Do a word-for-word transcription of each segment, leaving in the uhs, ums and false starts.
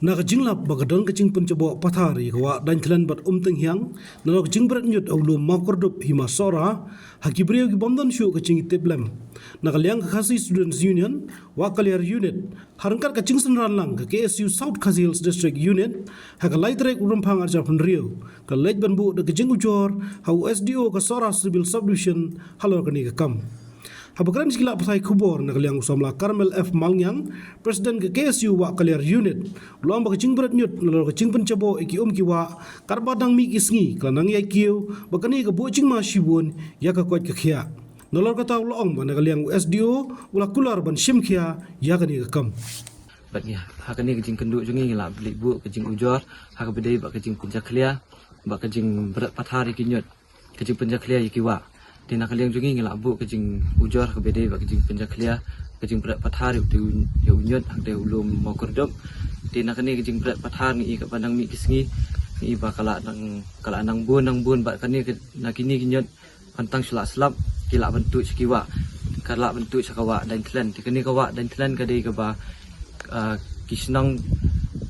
Na ka jinglap ba ka don ka jingpynjaboh pathar ïa ka wah Dainthlen bad Umtynghiang, nalor ka jingbret ñiut ha u lum Mawkyrdup Hima Sohra, ha ki briew ki bym don shuh ka jingïatiplem. Na ka liang ka Khasi Students Union, Wah Kaliar Unit, ha ryngkat ka jingsynran lang ka K S U South Khasi Hills District Unit, ha ka lai tarik u Rymphang arhajar hynriew, ka leit ban buh da ka jingujor ha u S D O ka Sohra Civil Subdivision halor kane ka kam. Haba kren sha ki lad pathai khubor na ka liang u samla Carmel F Malngiang, President ka K S U Wah Kaliar Unit, u la ong ba ka jingbret ñiut nalor ka jingpynjaboh ïa ki um ki wah katba dang mih ki sngi ka la nang ïai kiew, ba kane ka buh jingma shibun ïa ka koit ka khiah. Nalor kata u la ong ba na ka liang u S D O u la kular ban shim khia ïa kane ka kam. Bad ngi ha kane ka jingkynduh jong ngi ngi la leit buh ka jingujor ha kaba dei bad ka jingpynjakhlia bad ka jingbret pathar ïa ki ñiut, ka jingpynjakhlia ïa ki wah. Te na ka liang jong ngi ngi la buh ka jingujor ha kaba dei bad ka jingpynjakhlia, ka jingbret pathar ïa u, ïa u ñiut ha ka dei u lum Mawkyrdup. Te na kane ka jingbret pathar ngi i katba nang mih ki sngi, ngi i ba ka la nang, ka la nang bun nang bun bad kane ka, na kine ki ñiut, hynrei tang shu la slap ki la ban tuid sha ki wah, ka la ban tuid sha ka wah Dainthlen. Te kane ka wah Dainthlen ka dei kaba, ah, ki shnong,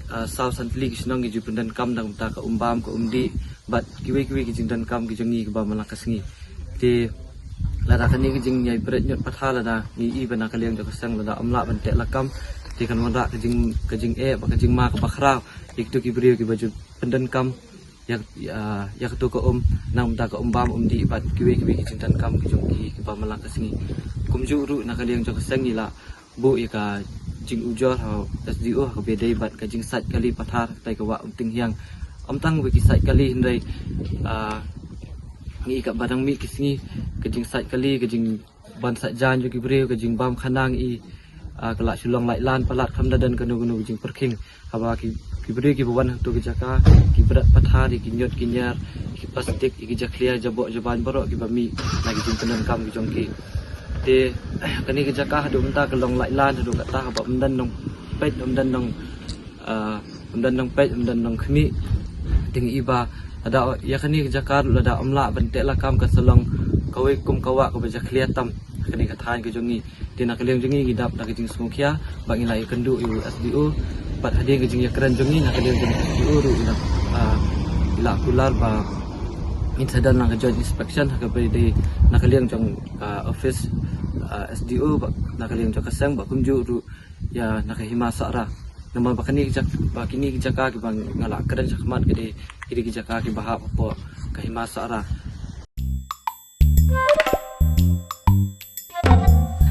ah, saw san tylli ki shnong ki ju pyndonkam na ka bynta ka um bam ka um dih bad kiwei kiwei ki jingdonkam ki jong ngi kiba man la ka sngi. Te lada kane ka jingïai bret ñiut pathar lada ngi i ba na ka liang jong ka seng lada ym lah ban teh lakam, te kan wanrah ka jing, ka jingeh bad ka jingma kaba khraw ïa kito ki briew kiba ju pyndonkam ïa, ïa, ïa kato ka um na ka bynta ka um bam um dih bad kiwei kiwei ki jingdonkam ki jong ki kiba man la ka sngi. Kumjuh ruh na ka liang jong ka seng ngi la buh ïa ka jingujor ha S D O ha kaba dei bad ka jingsait kali pathar ha ka wah Umtynghiang. Ym tang ba ki sait kali hynrei, ah, ngi i katba dang mih ki sngi ka jingsait kali, ka jing ban sait jan jong ki briew, ka jingbam khana ngi i, ah, ka la shu long laitlan palat, khlem da don kano kano ka jingpyrkhing. Haba ki, ki briew kiba wan ha kato ka jaka ki bret pathar ïa ki ñiut ki ñiar, ki plastik, ïa ki jakhlia jaboh jabain baroh kiba mih na ki jingpyndonkam ki jong ki. Te kane ka jaka haduh mynta ka long laitlan, haduh katta haba ym don nongpeit, ym don nong ah, ym don nongpeit, ym don nongkhmih. Te ngi i ba lada ïa kane ka jaka ruh lada ym lah ban teh lakam kan sa long kawei kum ka wah kaba jakhlia tam ha kane ka thaiñ ka jong ngi. Te na ka liang jong ngi ngi dap da ka jingsngewkhia bad ngi la ïakynduh ïa u S D O bad hadien ka jingïakren jong ngi na ka liang jong u S D O ruh ngi la, ah, ngi la kular ba ngin sa don lang ka joint inspection ha kaba dei na ka liang jong, ah, office, ah, S D O bad na ka liang jong ka seng bad kumjuh ruh ïa na ka Hima Sohra. Namar ba kine ki jak-, ba kine ki jaka kiba nga la kren shakhmat ka dei, ki dei ki jaka kiba hap hapoh ka Hima Sohra.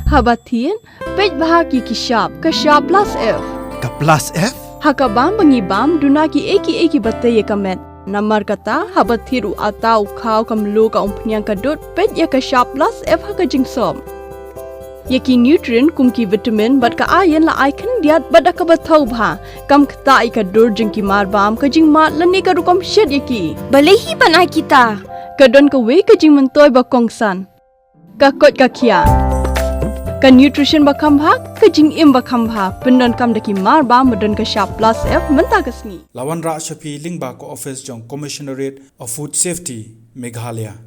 Haba thied, peit bha ki ki shap, ka shap plus F. Ka plus F? Ha ka bam ba ngi bam, duna kiei kiei kiba tei ïa ka met. Namar kata, haba thied u atta u khaw ka mluh ka umphniang ka dud, peit ïa ka shap plus F ha ka jingsop. Ïa ki nutrient kum ki vitamin bad ka iron la ai khyndiat bad da kaba thaw bha. Kam ktah ïa ka dur jong ki marbam, ka jingmad lane ka rukom shet ïa ki. Balei hi ban ai kita? Ka don kawei ka jingmyntoi ba kongsan. Ka koit ka khiah. Ka nutrition ba kham bha, ka jingim ba kham bha. Pyndonkam da ki marbam ba don ka shap plus F mynta ka sngi. La wanrah sha phi lyngba ka office jong Commissionerate of Food Safety, Meghalaya.